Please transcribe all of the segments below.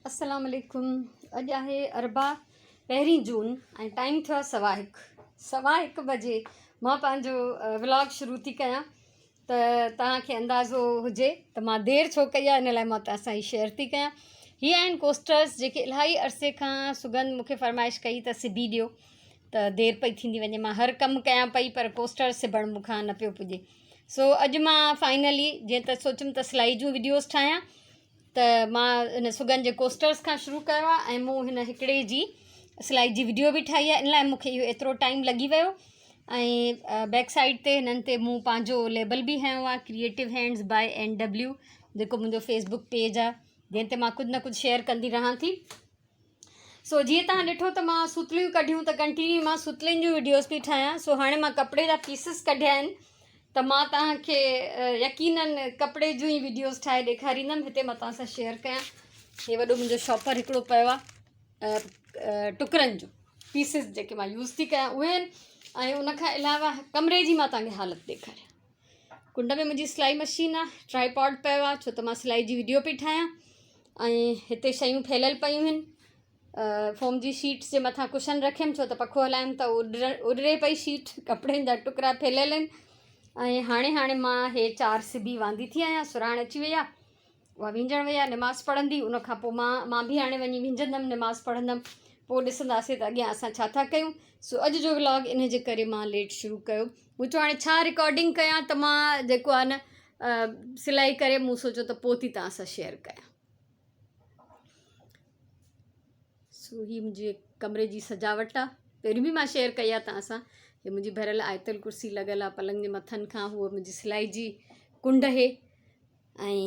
السلام عليڪم اڄ آهي اربع پهرين جون ۽ ٽائيم ٿيو آهي سوا هڪ سوا هڪ بجي مان پنهنجو ولاگ شروع ٿي ڪيان ته توهان کي اندازو هجي ته مان دير ڇو ڪئي آهي ان لاء مان توهان سان هي شيئر ٿي ڪيان هي آهن ڪوسٽرز جيڪي الاهي عرصي کان سگند مون کي فرمائش ڪئي ته سبي ڏيو ته دير پئي ٿيندي وڃي مان هر ڪم ڪيان پئي پر ڪوسٽر سبڻ مون کان نه پيو پڄي سو اڄ مان فائنلي جيئن ته سوچيم ته سلائي جون وڊيوز ٺاهيان ته مان ان سگن جي ڪوسٽرس کان شروع ڪيو آهي ۽ مون هن هڪڙي جي سلائي جي وڊيو به ٺاهي آهي ان لاء مون کي اهو ايترو ٽائيم لڳي ويو ۽ بيڪ سائيڊ تي هنن تي مون پنهنجو ليبل به هنيو آهي creative hands by N W جيڪو منهنجو فيس بڪ پيج آهي جنهن تي مان ڪجهه نه ڪجهه شيئر ڪندي رهان ٿي سو جيئن توهان ڏٺو ته مان ستليون ڪڍيون ته ڪنٽينيو مان ستلين جون وڊيوز پئي ٺاهيان سو هاڻي مان ڪپڙي جا پيسز ڪڍيا آهن ته مان توهان کي يقينن ڪپڙي جون ئي وڊيوز ٺاهي ڏيکاريندم هتي مان توهان سان شيئر ڪيان هي وڏو منهنجو شاپر هڪڙو پيو آهي ٽڪرن جو پيسز جيڪي مان يوز ٿي ڪيان اهي آهن ۽ ان کان علاوه ڪمري جي مان توهان کي حالت ڏيکاريان ڪنڊ ۾ منهنجي سلائي مشين آ ٽرائي پاڊ پيو آ ڇو ته مان سلائي جي وڊيو پئي ٺاهيان ۽ هتي شيون ڦهليل پيون آهن فوم جي شيٽس جي مٿان ڪشن رکيم ڇو ته پکو هلايم ته اڏري پئي شيٽ ڪپڙن جا ٽڪرا ڦهليل آهن ۽ هاڻي هاڻي مان هي چار سبي واندي ٿي آهيان سرهاڻ اچي وئي آ اها وهنجڻ وئي آهي نماز پڙهندي ان کان پوء مان مان به هاڻي وڃي وهنجندم نماز پڙهندم پوء ڏسنداسين ته اڳيان اسان ڇا ٿا ڪيون سو اڄ جو ولاگ ان جي ڪري مان ليٽ شروع ڪيو مون چيو هاڻي ڇا رڪارڊنگ ڪيان ته مان جيڪو آهي نه سلائي ڪري مون سوچيو ته پوء ٿي توهان سان شيئر ڪيان سو هي منهنجي ڪمري جي سجاوٽ آهي پهريون به مان شيئر ڪئي آهي توهان سان هي منهنجي ڀريل آيتل ڪرسي لڳل آهي پلنگ جي مٿن کان هوء منهنجي سلائي جي ڪنڊ هي ۽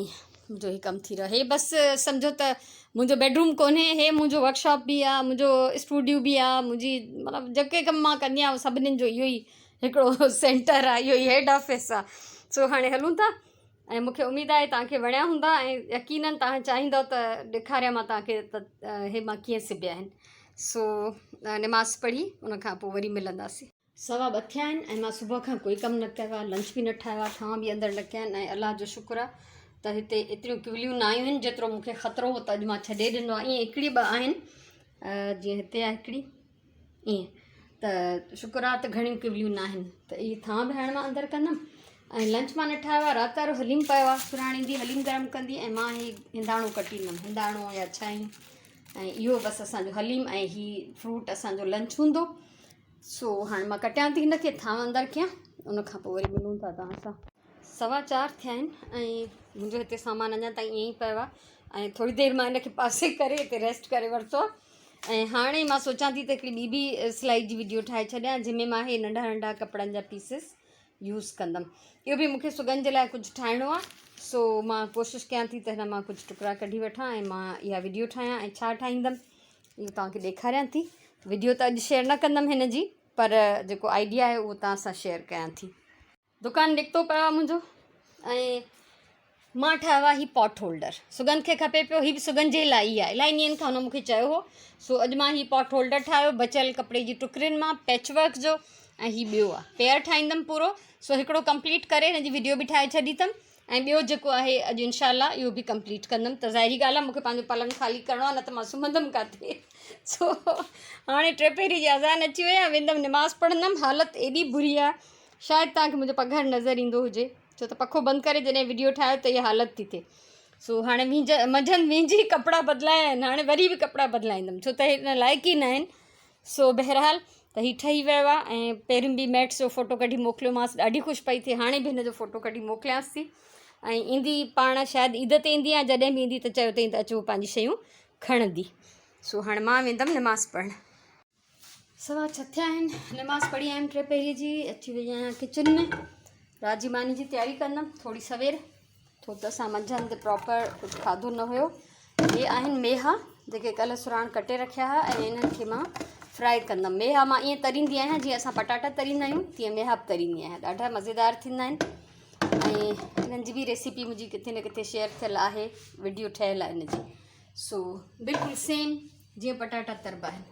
منهنجو هي ڪم ٿي رهيو هي بس سمجهو ته منهنجو بيڊروم ڪونهي هي منهنجو ورڪشاپ به آهي منهنجو اسٽوڊيو به آهي منهنجي مطلب جيڪي ڪم مان ڪندي آهيان سڀنين جو اهو ئي هڪڙو سينٽر آهي اهو ئي هيڊ آفيس آهي سو هاڻي هلون ٿا ۽ مونکي اميد آهي توهان کي وڻيا هوندا ۽ يقينن توهان چاهيندو ته ڏيکاريان مان توهان کي ته هي مان ڪيئن سبيا آهن سو نماز پڙهي ان کان پوء وري ملنداسين. سوا ٻه ٿيا آهن ۽ مان صبح کان ڪوئي ڪم نه ڪيو آهي لنچ به نه ٺاهيو آهي ٿانء به اندر نه ڪيا آهن ۽ الله جو شڪر آهي ته هتي ايتريون ڪوليون نه آيون آهن جيترو مون کي خطرو هو ته اڄ مان ڇڏي ڏنو آهي ائين هڪڙي ٻه آهن جيئن هتي آهي هڪڙي ائين ته شڪر آهي ته گهڻيون ڪوليون نه آهن ته اهي ٿانء به هاڻي مان اندر ڪندم ۽ لنچ مان نه ٺاهيو آهي رات وارو حليم پيو آهي سرهاڻ ايندي حليم گرم ڪندي ۽ مان هي هنداڻو ڪٽيندم هنداڻو يا ڇائين ۽ اهو بس اسانجو حليم ۽ هي فروٽ اسانجو لنچ هوندو سو هاڻي مان ڪٽيان ٿي هن کي ٿانو اندر ڪيان ان کان پوء وري ملون ٿا توهان سان. سوا چار ٿيا آهن ۽ منهنجو هتي سامان اڃا تائين ائين ئي پيو آهي ۽ ٿوري دير مان هن کي پاسي ڪري هتي ريسٽ ڪري ورتو آهي ۽ هاڻي مان سوچان ٿي ته هڪڙي ٻي به سلائي جي وڊيو ٺاهي ڇڏيان جنهن ۾ مان هي ننڍا ننڍا ڪپڙن جا پيسز يوز ڪندم اهو به مونکي سگن جي لاء ڪجهه ٺاهڻو آهي سو مان ڪوشش ڪيان ٿي ته هن مان ڪجهه ٽڪرا ڪڍي وٺان ۽ مان اها وڊيو ٺاهيان ۽ ڇا ٺاهيندم اهو توهان کي ڏيکاريان ٿي وڊيو ته اڄ شيئر نه ڪندم هن جي پر جيڪو آئيڊيا آهي اهو توهان سان شيئر ڪيان ٿي. دڪان نڪتو پيو آهي منهنجو ۽ مان ٺاهيو آهي هي پاٽ هولڊر سگنڌ کي کپي پيو هي به سگنڌ جي لاء ئي آهي الاهي ڏينهن کان هن مونکي چيو هو سو اڄ مان هي پاٽ هولڊر ٺاهيو بچيل ڪپڙي جي ٽڪرين مان پيچ ورڪ جو ۽ هي ٻيو آهي پيئر ٺاهيندم پورو سو هڪڙو ڪمپليٽ ڪري هن جي وڊيو به ٺاهي ڇڏي اٿم ۽ ٻيو جيڪو آهي اڄ انشاء الله اهو به ڪمپليٽ ڪندم ته ظاهري ڳالهه آهي مونکي پنهنجو پلنگ خالي ڪرڻو آهي نه ته مان سمهندم ڪاٿي سو هاڻي ٽي پهري جي اذان اچي وئي آهي ويندم نماز پڙهندم حالت ايڏي بري آهي شايد توهان کي منهنجو پگهر نظر ايندو هجي ڇو ته پکو بند ڪري جڏهن وڊيو ٺاهيو ته اها حالت ٿي ٿئي سو هاڻي وينج منجهند وينجي ڪپڙا بدلايا آهن هاڻي وري به ڪپڙا بدلائيندم ڇو ته هن لائق ئي نه آهن سو بهرحال ته هي ٺهي ويو آهي ۽ پهريون به ميٽس جو فوٽو ڪڍي موڪليومانس ڏاڍي خوش پئي ٿئي هاڻي به هن جو فوٽو ڪڍي موڪليانس ٿي ۽ ايندي پاڻ شايد عيد تي ايندي يا جڏهن به ايندي ته چيو اٿئي ته اچو پنهنجي شيون کڻندي سو هاڻي مان ويندم نماز پڙهڻ. سوا ڇهه ٿيا آهن نماز پڙهي آيم ٽي پهري جي اچي وئي آهيان ڪچن ۾ رات جي ماني جي تياري ڪندم ٿوري سوير ڇو ته اسان منجهند پراپر ڪجهه کاڌو نه هيو. هي آهن ميها جيڪي ڪلهه سراڻ ڪٽي رکيا هئا ۽ انهن کي مان فرائي ڪندم. ميها مان ائين تريندي آهيان جيئن اسان پٽاٽا تريندا آهيون تيئن ميها به تريندي آهيان ڏاڍا مزيدار ٿيندا آهن ۽ انهن جي به ريسيپي منهنجي ڪٿي نه ڪٿي شيئر ٿيل آهي وڊيو ٺهيل آهي ان جي سو بلڪل سيم جيئن پٽاٽا تربا آهن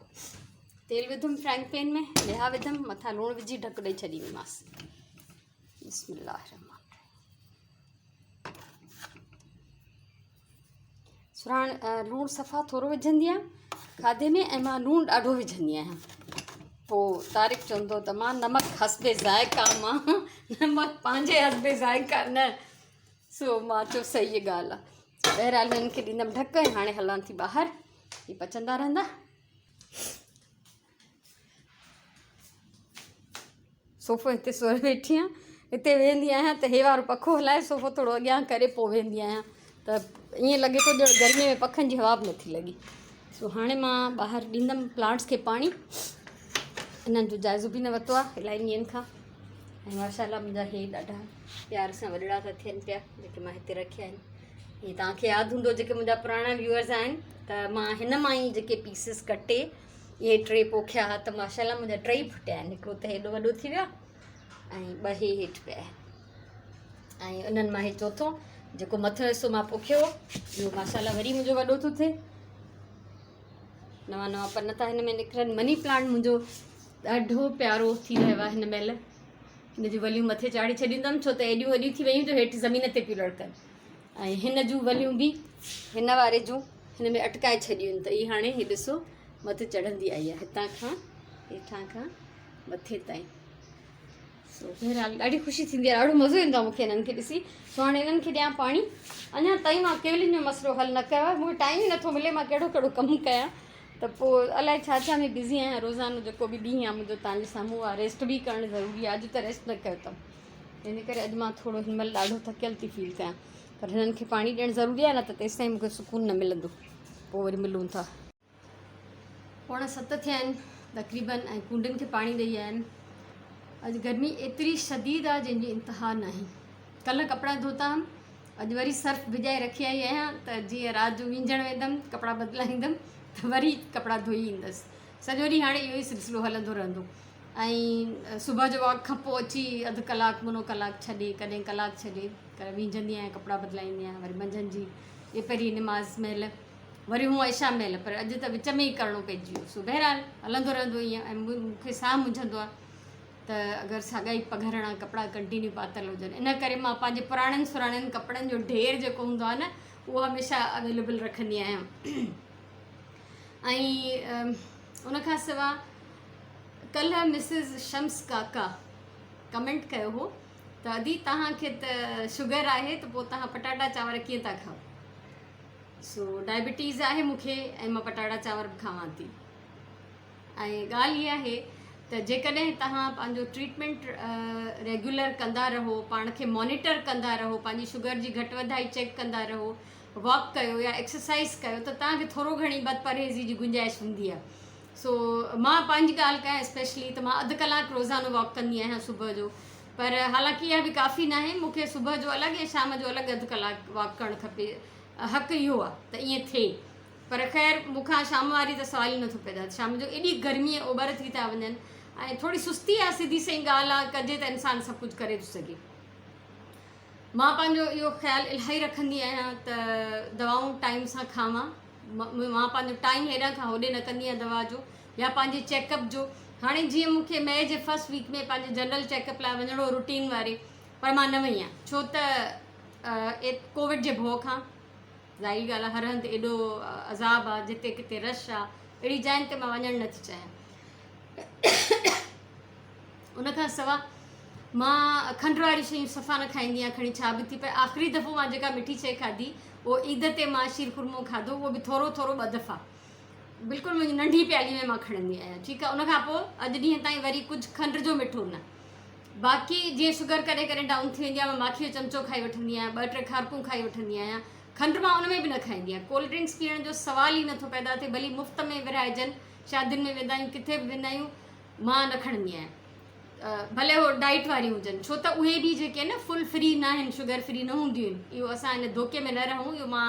تيل وڌم فرائنگ پين ۾ ميها وڌم مٿان لوڻ وجهي ڍڪ ڏئي ڇڏينديمانس بسم الله الرحمن الرحيم. سرهاڻ لوڻ صفا ٿورو وجهندي آهيان کاڌي ۾ ۽ مان لوڻ ڏاڍو وجهندي آهيان پوء طارق چوندو ته مان نمڪ حسب ذائقه مان نمڪ پنهنجي حسب ذائقه نه سو مان چيو صحيح ڳالهه آهي بهرحال هنن کي ڏيندم ڍڪ ۽ هاڻي هلان ٿي ٻاهر هي پچندا رهندا صوفو هتي سوري ويٺي آهيان هتي ويهندي آهيان ته هي وارو پکو هلائي صوفو ٿورو اڳيان ڪري پوء ويهندي آهيان ته ائين لڳي ٿو ڄڻ گرمي ۾ پکن جي هوا به نٿي لڳي سو هاڻي مان ٻاهر ڏيندم پلانٽس کي پاڻي انهن جو جائزو به نه ورتو آهي الاهي ڏينهن کان ۽ ماشاء الله منهنجا هي ڏاڍا پيار سان وڏڙا ٿا ٿين پيا جيڪي مان هتي رکيا آهن هي توهان کي ياد هوندو جيڪي منهنجا پراڻا ويوئرز آهن ته مان هن مان ئي جيڪي پيسز ڪٽي اهي ٽي پوکيا ها ته ماشاء الله منهنجا ٽئي ڦٽيا آهن هڪڙو ته هيڏو وڏو ٿي ويو آهي ۽ ٻه هي هيٺ پيا آهن ۽ انهن مان هي چوٿون جيڪو مٿيون حصو مان پوکيو هو اهو ماشاء الله وري منهنجو وڏو ٿو ٿئي نوان نوان پن ٿا هن ۾ نڪرن مني پلانٽ منهنجو ڏاڍو پيارو ٿي رهيو آهي هن مهل هن جون وليون مٿي چاڙهي ڇڏيون اٿم ڇو ته ايڏيون وڏيون ٿي ويون جو هيٺ زمين تي پيون لڙڪن ۽ هن جون وليون به هن واري جون هن ۾ اٽڪائي ڇڏيون آهن ته هي هاڻي هي ڏسو مٿي چڙهندي آئي آهي هتان کان هيٺان کان مٿي تائين سو بهرحال ڏاڍي خوشي ٿيندي آهي ڏاڍو مزو ايندو آهي مونکي هنن کي ڏسي سو هاڻي هنن کي ڏيان پاڻي اڃا تائين مان ڪيولين جو مسئلو حل نه ڪيو آهي مونکي ٽائيم ئي نٿو ملي مان ڪهڙو ڪهڙو ڪم ڪيان ته پوء الائي ڇا ڇا ۾ بزي آهيان روزانو جيڪو به ڏينهن آهي منهنجو تان جي سامهون آهي ريسٽ به ڪرڻ ضروري آهي اڄ ته ريسٽ نه ڪيو اٿم ان ڪري اڄ مان ٿورو هن مهل ڏاڍو ٿڪيل ٿي فيل ڪيان پر هنن کي پاڻي ڏيڻ ضروري آهي نه ته تيستائين مونکي سڪون نه ملندو پوء وري ملون ٿا. پوڻا ست ٿيا آهن تقريبن ۽ ڪونڊن کي پاڻي ڏئي آيا آهن اڄ گرمي ايتري شديد آهي جنهن جي انتها ناهي ڪلهه ڪپڙا ڌوتا هئم اڄ وري سرف ڀڄائي رکي آئي آهيان ته جيئن رات جو وينجهڻ ويندم ڪپڙا بدلائيندم ته وري ڪپڙا ڌوئي ايندس سڄو ڏينهن هاڻي اهو ئي سلسلو هلندو رهندو ۽ صبح جو واڪ کان پوء اچي اڌ ڪلاڪ منو ڪلاڪ ڇڏي ڪڏهن ڪلاڪ ڇڏي ڪري وينجهندي آهيان ڪپڙا بدلائيندي آهيان وري منجهند جي ٻپهري نماز مهل وري هونء عشاء مهل پر اڄ ته وچ ۾ ئي ڪرڻو پئجي ويو سو بهرحال هلندو رهندو ائين ۽ مون کي ساهه منجهندو آهي ته اگر ساڳا ئي پگهرڻا ڪپڙا ڪنٽينيو پاتل هجن ان ڪري مان پنهنجي پراڻن سراڻن ڪپڙن جو ڍير جيڪو هوندو آهي نه اهو هميشه اويليبل رکندي آهيان ۽ ان کان سوا ڪلهه مسز شمس ڪاڪا ڪمينٽ ڪيو هو ته ادي توهان کي ته شگر آهي ته پوء توهان پٽاٽا چانور ڪيئن ٿا کائو سو ڊائبٽيز آهي مون کي ۽ مان پٽاٽا چانور به کاوان ٿي ۽ ڳالهه اها آهي ته جيڪڏهن توهان پنهنجو ٽريٽمينٽ ريگيولر ڪندا رهو پاڻ کي مانيٽر ڪندا رهو پنهنجي شگر جي گهٽ وڌائي چيڪ ڪندا رهو واڪ ڪيو يا ايڪسرسائز ڪيو ته توهان کي ٿورو گهڻي بد پرهيزي جي گنجائش هوندي آهي سو مان پنهنجي ڳالهه ڪيان اسپيشلي ته مان اڌ ڪلاڪ روزانو واڪ ڪندي آهيان صبح جو پر حالانڪه اها به ڪافي ناهي مون کي صبح جو الڳ ۽ شام جو الڳ اڌ ڪلاڪ واڪ ڪرڻ کپي حق اهو آهي ته ائين ٿئي پر خير مون کان شام واري ته سوال ئي نٿو پيدا ٿئي شام جو ايڏي گرمي ۽ اوٻر ٿي ٿا وڃن ۽ ٿوري سستي آهي سڌي سئين ڳالهه آهي ڪجي ته انسان سڀ ڪجهه ڪري ٿو سگهي مان پنهنجو اهو خيال الاهي رکندي آهيان ته دوائون ٽائيم سان کاوان مان پنهنجو ٽائيم هيڏانهن کان هوڏي نه ڪندي آهيان دوا جو يا پنهنجي چيڪ اپ جو هاڻي جيئن مون کي مئي جي فرسٽ ويڪ ۾ پنهنجي جنرل چيڪ اپ لاء وڃڻو هو روٽين واري پر مان نه وئي آهيان ڇو ته ڪووڊ جي ڀؤ کان ظاهري ڳالهه آهي هر هنڌ ايڏو عذاب آهي جتي ڪٿي رش آهي اهڙي جاين تي مان وڃڻ نٿي چاهيان ان کان سوا مان کنڊ واريون شيون صفا نه کائيندي آهيان کڻي ڇا به ٿي پئي آخري دفعو مان جيڪا مٺي شيء کاڌي اهو عيد تي مان شير خورمو کاڌو اهو به ٿورو ٿورو ٻه دفعا بلڪل منهنجي ننڍي پيالي ۾ مان کڻندي آهيان ٺيڪ آهي ان کان پوء اڄ ڏينهن تائين وري ڪجهه کنڊ جو مٺو نه باقي جيئن شگر ڪڏهن ڪڏهن ڊائون ٿي ويندي آهي مان ماکي جو چمچو کائي وٺندي آهيان ٻه ٽي کارڪون کائي وٺندي آهيان کنڊ مان ان ۾ به نه کائيندي آهيان ڪولڊ ڊرنڪس پيئڻ جو سوال ئي نٿو پيدا ٿئي ڀلي مفت ۾ ورهائجن شادين ۾ ويندا آهيون ڪٿي به ويندا آهيون مان نه کڻندي آهيان ڀلي هو ڊائيٽ واريون هجن ڇو ته اهي به جيڪي آهن نه فل فري نه آهن شگر فري نه هونديون آهن اهو اسان ان ڌوڪي ۾ نه رهون اهو مان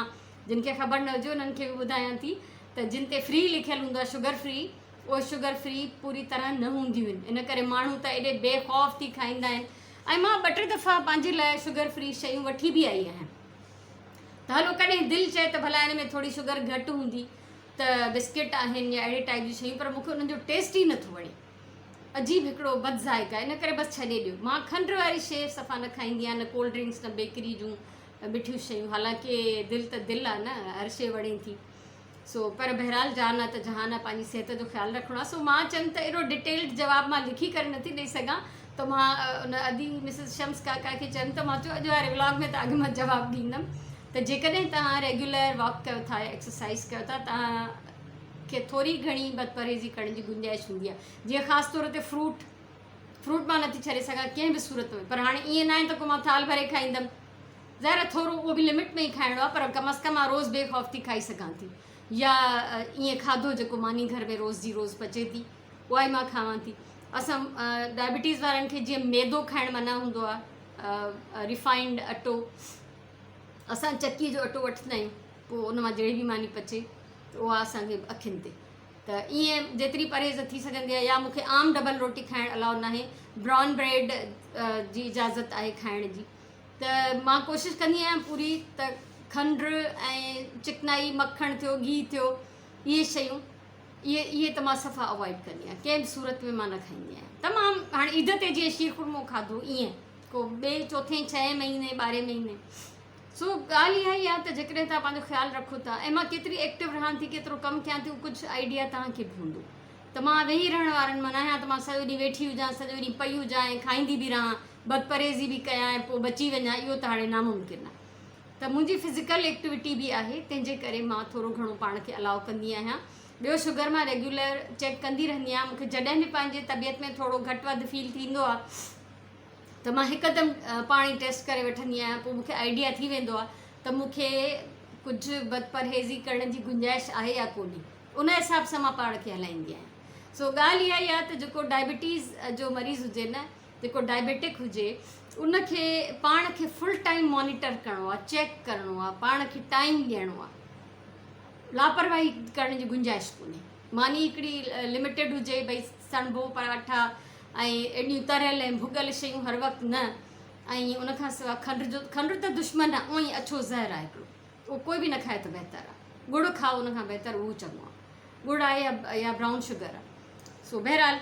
جن کي خبر نه هجي انهن کي به ٻڌايان ٿي ته جن تي فري لکيل هوندو آهي شگر فري اهي شگر فري پوري طرح نه هونديون آهن ان ڪري ماڻهو ته ايڏي بي خوف ٿي کائيندا آهن ۽ مان ٻه ٽي دفعا پنهنجي لاء شگر فري شيون وٺي به آئي آهيان ته هلو ڪڏهن دل چئي ته ڀلا ان ۾ ٿوري شگر گهٽ هوندي ته بسڪٽ آهن يا اهڙي ٽائپ جون شيون پر مون کي انهن جو ٽيسٽ ئي نٿو وڻي عجيب هڪڙو بد ذائقه ان ڪري بس ڇڏي ڏيو مان کنڊ واري شيء صفا نه کائيندي آهيان نه ڪولڊ ڊرنڪس نه بيڪري جون مٺيون شيون حالانڪه دل ته دل آ نه هر شي وڻي ٿي سو پر بهرحال جان آ ته جهان آ پنهنجي صحت جو خيال رکڻو آ سو مان چيم ته ايڏو ڊيٽيلڊ جواب مان لکي ڪري نٿي ڏئي سگهان ته مان ان ادي مسز شمس ڪاڪا کي چيم ته مان چيو اڄ واري ولاگ ۾ توهان کي مان جواب ڏيندم ته جيڪڏهن توهان ريگيولر واڪ ڪيو ٿا يا ايڪسرسائز ڪيو ٿا توهان کي ٿوري گهڻي بدپرهيزي ڪرڻ جي گنجائش هوندي آهي جيئن خاص طور تي فروٽ فروٽ مان نٿي ڇڏي سگهان ڪنهن به صورت ۾ پر هاڻي ائين ناهي ته ڪو مان ٿالهه ڀري کائيندم ظاهر آهي ٿورو اهو به لمٽ ۾ ئي کائڻو آهي پر ڪم از ڪم مان روز بي خوف ٿي کائي سگهان ٿي يا ائين کاڌو جيڪو ماني گهر ۾ روز جي روز پچي ٿي اها ئي مان کاوان ٿي اسان ڊائبٽيز وارن کي جيئن ميدو کائڻ منع هوندو آهي ريفائنڊ اٽو اسان چڪي جو اٽو وٺندا آهيون پوء ان مان جهڙي به ماني پچي ته اها اسانکي اکين تي ته ائين جيتري پرهيز ٿي سگهندي آهي يا مون کي عام ڊبل روٽي کائڻ الاؤ ناهي برائون بريڊ جي اجازت آهي کائڻ جي ته مان ڪوشش ڪندي آهيان پوري ته کنڊ ۽ چڪنائي مکڻ ٿيو گيهه ٿيو اهي شيون اهي اهي ته مان صفا اوائڊ ڪندي آهيان ڪنهن به صورت ۾ مان نه کائيندي آهيان تمام هاڻي عيد تي جيئن شير خورمو کاڌو ائين ڪو ٻئي چوٿين ڇهين مهيني ٻارهين مهيني سو ڳالهه اها ئي آهي ته جيڪڏهن توهان پنهنجو خيال رکو ٿا ۽ مان ڪيتري ايڪٽو رهان ٿي ڪيترو ڪم ڪيان ٿي اهو ڪجهه آئيڊيا توهان کي به هوندو ته مان ويهي رهڻ وارن مان ناهيان ته مان سڄو ڏينهن ويٺي هجان سڄو ڏينهن پئي هجان ۽ کائيندي به رهان بدپرهيزي به ڪيان ۽ پوء بچي وڃان اهو ته هاڻي ناممڪن آهي ته منهنجي فزيڪل ايڪٽوٽي به آهي تنهن جي ڪري مان ٿورو گهڻو پاڻ کي الاء ڪندي آهيان ٻيو شگر مان ريگيولر چيڪ ڪندي رهندي آهيان مونکي جڏهن به پنهنجي طبيعت ۾ ٿورو گهٽ وڌ فيل ٿيندو آهي ته مان هڪدم پاڻ ئي ٽيسٽ ڪري وٺندي آهيان پوء مونکي آئيڊيا ٿي ويندو آهي ته مونکي ڪجهه بدپرهيزي ڪرڻ جي گنجائش آهي يا ڪونهي ان حساب سان مان پاڻ کي هلائيندي آهيان سو ڳالهه اها ئي آهي ته جيڪو ڊائبٽيز جو مريض هجي نه جيڪو ڊائبيٽڪ هجي ان کي پاڻ کي فل ٽائيم مانيٽر ڪرڻو آهي چيڪ ڪرڻو آهي پاڻ کي ٽائيم ڏيڻو آهي لاپرواهي ڪرڻ جي گنجائش ڪونهي ماني هڪڙي لميٽيڊ هجي ڀئي سڻڀو پراٺا ۽ ايڏيون تريل ۽ ڀڳل شيون هر وقت نه ۽ ان کان سواء کنڊ جو کنڊ ته دشمن آهي اونئن ئي اڇو زهر آهي هڪڙو اهو ڪوئي به نه کائي ته بهتر آهي ڳڙ کائو ان کان بهتر اهو چڱو آهي ڳڙ آهي يا يا برائون شگر آهي سو بهرحال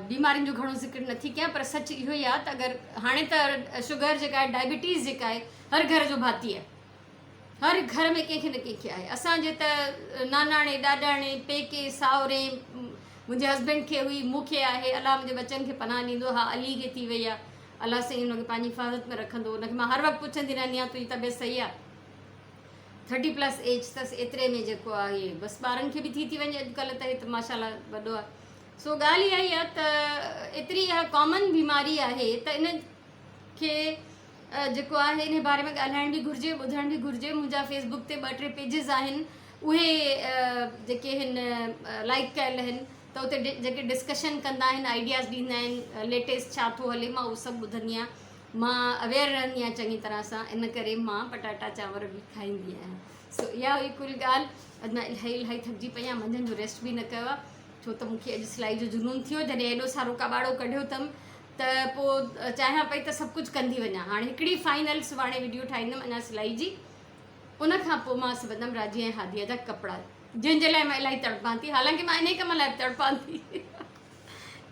بيمارين جو گهڻو ذڪر نٿي ڪيان پر سچ اهو ئي آهي ته اگر هاڻي ته شگر جيڪا آهي ڊائبٽيز جيڪا آهي هر گهر جو ڀاتي آهي هر گهر ۾ ڪنهن کي نه ڪنهن کي آهي. اسان جي ته ناناڻي، ڏاڏاڻي، پيڪي، ساهري، منهنجي هسبينڊ کي هئي، مون کي آهي، الله منهنجي ٻچن کي پناهه ڏيندو، ها علي کي ٿي وئي آهي، الله سائين هن کي پنهنجي حفاظت ۾ رکندو، هن کي مان هر وقت پڇندي رهندي آهيان تنهنجي طبيعت صحيح آهي؟ ٿرٽي پلس ايج اٿس ايتري ۾ جيڪو آهي بس ٻارن کي به ٿي ٿي وڃي اڄڪلهه ته هي ته ماشاء الله وڏو آهي سو ڳالهه اها ئي آهي ته ايتري اها ڪامن بيماري آهي ته ان کي جيڪو آهي انهي باري ۾ ڳالهائڻ به گهرجي ٻڌڻ به گهرجي منهنجا فيس بڪ تي ٻه ٽي پيجز آهن اهي جيڪي هن لائڪ ڪيل آهن ته اتي جيڪي ڊسڪشن ڪندا آهن آئيڊياز ڏيندا آهن ليٽيسٽ ڇا ٿو هلي مان اهو سڀ ٻڌندي آهيان مان اويئر رهندي آهيان چڱي طرح سان ان ڪري مان پٽاٽا چانور به کائيندي آهيان سو اها هئي ڪل ڳالهه اڄ مان الاهي الاهي ٿڪجي پئي آهيان منجهند جو ريسٽ به نه ڪيو آهي ڇو ته مون کي اڄ سلائي جو جنون ٿيو جڏهن ايڏو سارو ڪٻاڙو ڪڍيو اٿم ته پوء چاهيان پئي ته سڀ ڪجهه ڪندي وڃان هاڻي هڪڙي فائنل سڀاڻي وڊيو ٺاهيندم اڃا سلائي جي ان کان پوء مان سبندم راجي ۽ هاديء جا ڪپڙا جنهن جي لاء مان الاهي تڙپان ٿي حالانڪه مان انهي ڪم لاء به تڙپان ٿي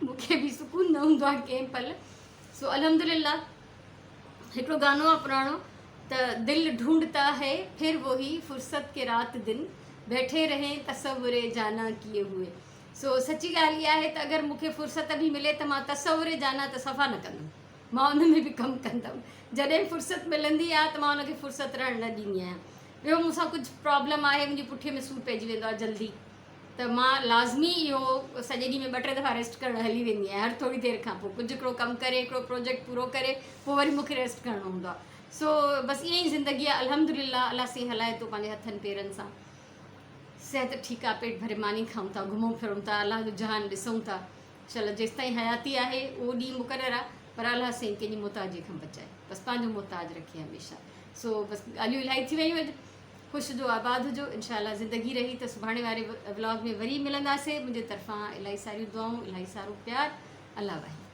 مون کي به سڪون نه هوندو آهي ڪنهن پل سو الحمدلله هڪڙو گانو آهي پراڻو ته دل ڍونڍتا هي پھر وهي فرصت ڪي رات دن بيٺي رهين تصور جانا ڪيئي هئي سو سچي ڳالهه اها آهي ته اگر مون کي فرصت به ملي ته مان تصور جانا ته صفا نه ڪندم. مان ان ۾ به ڪم ڪندم. جڏهن فرصت ملندي آهي ته مان ان کي فرصت رهڻ نه ڏيندي آهيان. ٻيو مون سان ڪجهه پرابلم آهي منهنجي پٺيء ۾ سور پئجي ويندو آهي جلدي ته مان لازمي اهو سڄي ڏينهن ۾ ٻه ٽي دفعا ريسٽ ڪرڻ هلي ويندي آهيان هر ٿوري دير کان پوء ڪجهه هڪڙو ڪم ڪري هڪڙو پروجيڪٽ پورو ڪري پوء وري مون کي ريسٽ ڪرڻو هوندو آهي. سو بس ائين ئي زندگي آهي الحمدلله الله سائين هلائي ٿو پنهنجي هٿن پيرن سان. صحت ٺيڪ آ پيٽ ڀري ماني کائون ٿا گهمون ڦرون ٿا الله جو جهان ڏسون ٿا انشاء الله جيستائين حياتي آهي اهو ڏينهن مقرر آ پر الله سائين ڪنهن جي محتاجي کان بچائي بس پنهنجو محتاج رکي هميشه سو بس ڳالهيون الاهي ٿي ويون اڄ خوش هجو آباد هجو انشاء الله زندگي رهي ته سڀاڻي واري ولاگ ۾ وري ملنداسي منهنجي طرفان الاهي ساريون دعائون الاهي سارو پيار الله واهي.